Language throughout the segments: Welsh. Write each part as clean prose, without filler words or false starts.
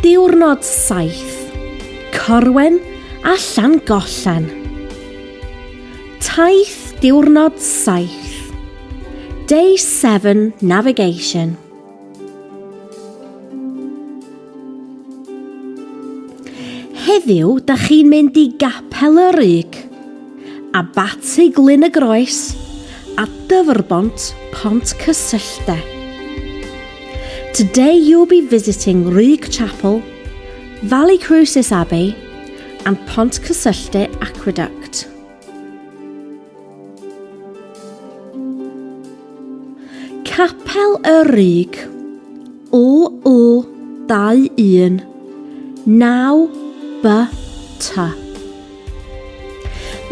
Diwrnod 7. Corwen a Llangollen. Taith diwrnod 7. Day 7 Navigation. Heddiw, da chi'n mynd i Gapel y Rug, Abaty Glyn y Groes a Dyfrbont Pont Cysyllte. Today you'll be visiting Rug Chapel, Valley Crucis Abbey and Pont Cysyllte Aqueduct. Capel y Rug, OO 21 9 BT.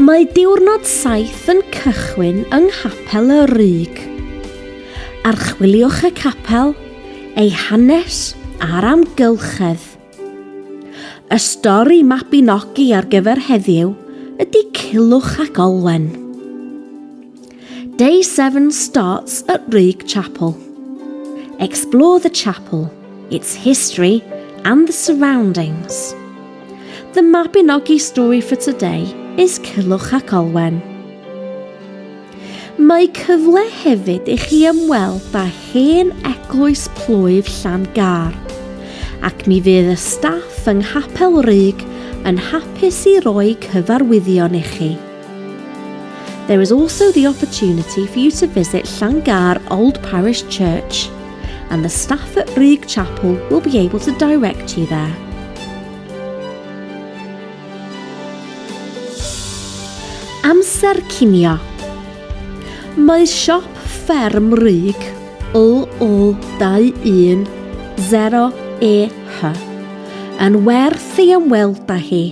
Mae diwrnod saith yn cychwyn yng Nghapel y Rug. Archwiliwch y capel, ei hanes a'r amgylchedd. Y stori Mabinogi ar gyfer heddiw ydy Culhwch ac Olwen. Day 7 starts at Rug Chapel. Explore the chapel, its history and the surroundings. The Mabinogi story for today is Culhwch ac Olwen. Mae cyfle hefyd i chi ymweld â hen eglwys plwyf Llan-gar, ac mi fydd y staff yng Nghapel Rug yn hapus i roi cyfarwyddion i chi. There is also the opportunity for you to visit Llangar Old Parish Church, and the staff at Rug Chapel will be able to direct you there. Amser cinio. Mae siop fferm Rug LO21 0EH yn werth ei ymweld â hi,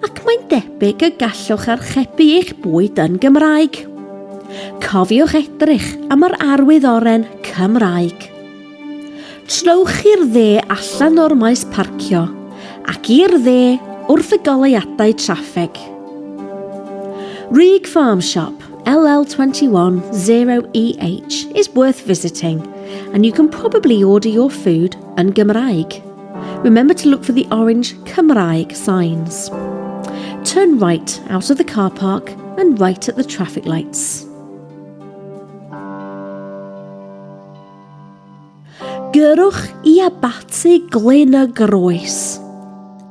ac mae'n debyg y gallwch archebu eich bwyd yn Gymraeg. Cofiwch edrych am yr arwydd oren Cymraeg. Trowch i'r dde allan o'r maes parcio ac i'r dde wrth y goleuadau traffig. Rug Farm Shop, LL21 0EH, is worth visiting and you can probably order your food yn Gymraeg. Remember to look for the orange Cymraeg signs. Turn right out of the car park and right at the traffic lights. Gyrrwch i Abaty Glyn y Groes.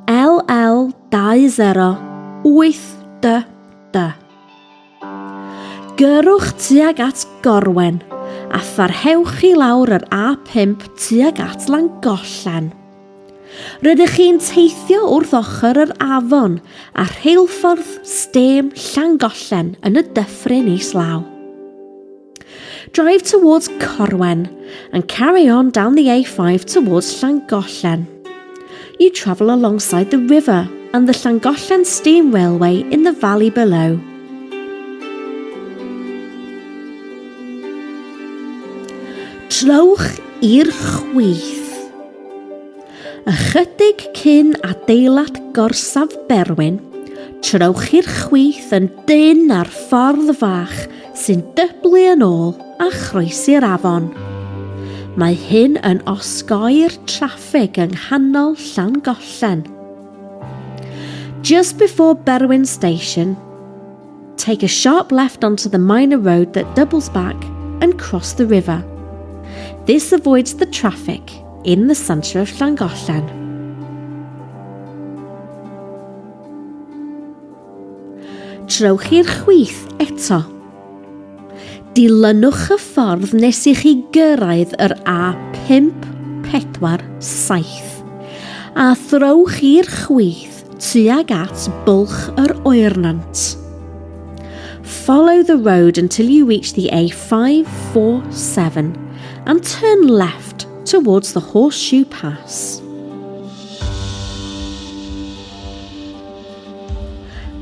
LL 20 8DD. Gyrrwch tuag at Gorwen a pharhewch i lawr yr A5 tuag at Langollen. Rydych chi'n teithio wrth ochr yr afon a rheilffordd stêm Llangollen yn y dyffryn islaw. Drive towards Corwen and carry on down the A5 towards Llangollen. You travel alongside the river and the Llangollen Steam Railway in the valley below. Trowch i'r chwith. Ychydig cyn adeilad gorsaf Berwyn, trowch i'r chwith yn dynn ar ffordd fach sy'n dyblu yn ôl a chroesi'r afon. Mae hyn yn osgoi'r traffig yng nghanol Llangollen. Just before Berwyn Station, take a sharp left onto the minor road that doubles back and cross the river. This avoids the traffic in the centre of Llangollen. Trowch i'r chwith eto. Dilynwch y ffordd nes i chi gyrraedd yr A547 a throwch i'r chwith tuag at Bwlch yr Oernant. Follow the road until you reach the A547 and turn left towards the Horseshoe Pass.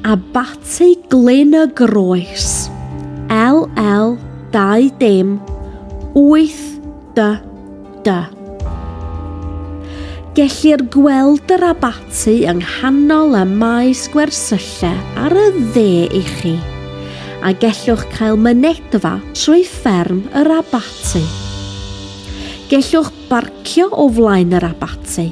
Abaty Glyn y Groes, LL 2 dim 8 D D. Gellir gweld yr abaty yng nghanol y maes gwersylla ar y dde i chi, a gellwch cael mynedfa trwy fferm yr abaty. Gellwch barcio o flaen yr abaty.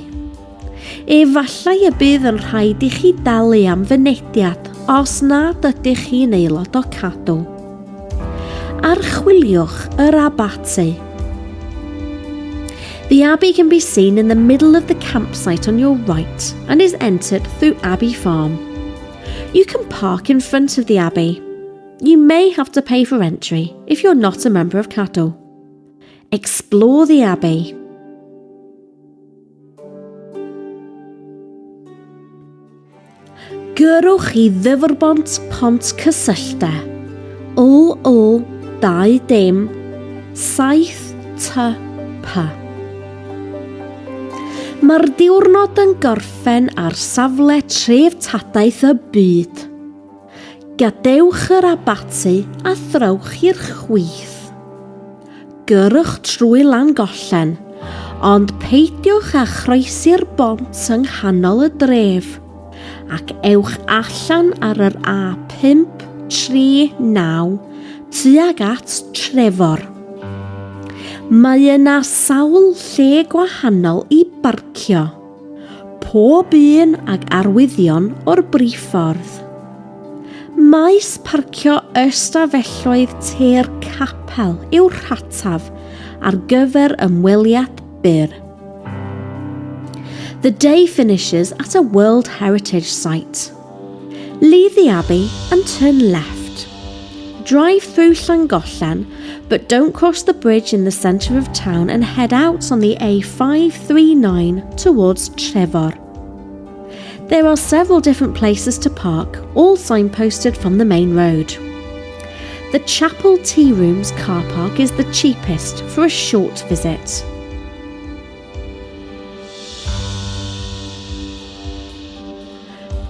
Efallai y bydd yn rhaid i chi dalu am fynediad os nad ydych chi'n aelod o Cadw. Archwiliwch yr abaty. The abbey can be seen in the middle of the campsite on your right and is entered through Abbey Farm. You can park in front of the abbey. You may have to pay for entry if you're not a member of Cadw. Explore the abbey. Gyrrwch i Ddyfrbont Pont Cysylltau, L L 2 dim 7 T P. Mae'r diwrnod yn gorffen ar safle treftadaeth y byd. Gadewch yr abaty a throwch i'r chwith. Gyrrwch trwy Langollen, ond peidiwch â chroesi'r bont yng nghanol y dref, ac ewch allan ar yr A539 tuag at Trefor. Mae yna sawl lle gwahanol i barcio. Pob un ag arwyddion o'r briffordd. Maes parcio ystafelloedd te'r capel yw'r rhataf ar gyfer ymweliad byr. The day finishes at a World Heritage Site. Leave the Abbey and turn left. Drive through Llangollen, but don't cross the bridge in the centre of town and head out on the A539 towards Trefor. There are several different places to park, all signposted from the main road. The Chapel Tea Rooms car park is the cheapest for a short visit.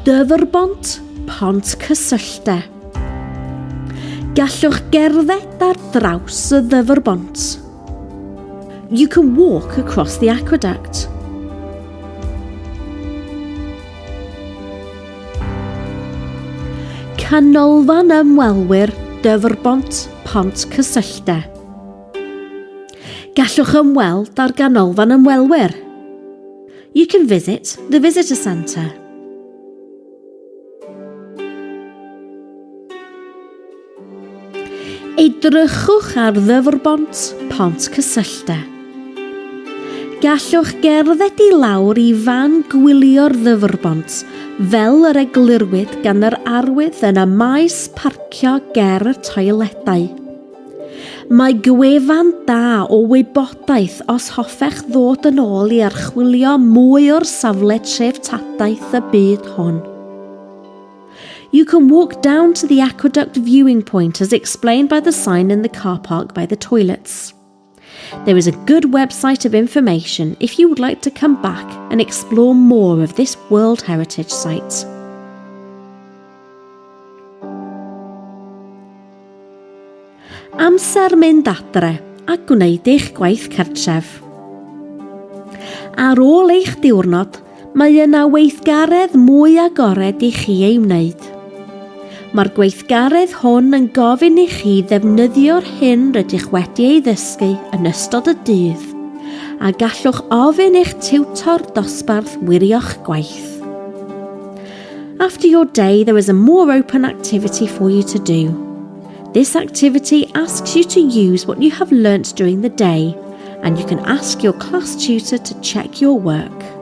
Dyfrbont, Pont Cysylltau. Gallwch gerdded ar draws y ddyfrbont. You can walk across the aqueduct. Canolfan ymwelwyr Dyfrbont Pont Cysylltau. Gallwch ymweld â'r ganolfan ymwelwyr. You can visit the visitor centre. Edrychwch ar ddyfrbont Pont Cysylltau. Gallwch gerdded i lawr i fan gwylio'r ddyfrbont fel yr eglurwyd gan yr arwydd yn y maes parcio ger y toiledau. Mae gwefan da o wybodaeth os hoffech ddod yn ôl i archwilio mwy o'r safle treftadaeth y byd hwn. You can walk down to the aqueduct viewing point as explained by the sign in the car park by the toilets. There is a good website of information if you would like to come back and explore more of this World Heritage Site. Amser mynd adre a gwneud eich gwaith cartref. Ar ôl eich diwrnod, mae yna weithgaredd mwy agored i chi ei wneud. Mae'r gweithgaredd hwn yn gofyn i chi ddefnyddio'r hyn rydych wedi ei ddysgu yn ystod y dydd, a gallwch ofyn i'ch tiwtor dosbarth wirio'ch gwaith. After your day, there is a more open activity for you to do. This activity asks you to use what you have learnt during the day, and you can ask your class tutor to check your work.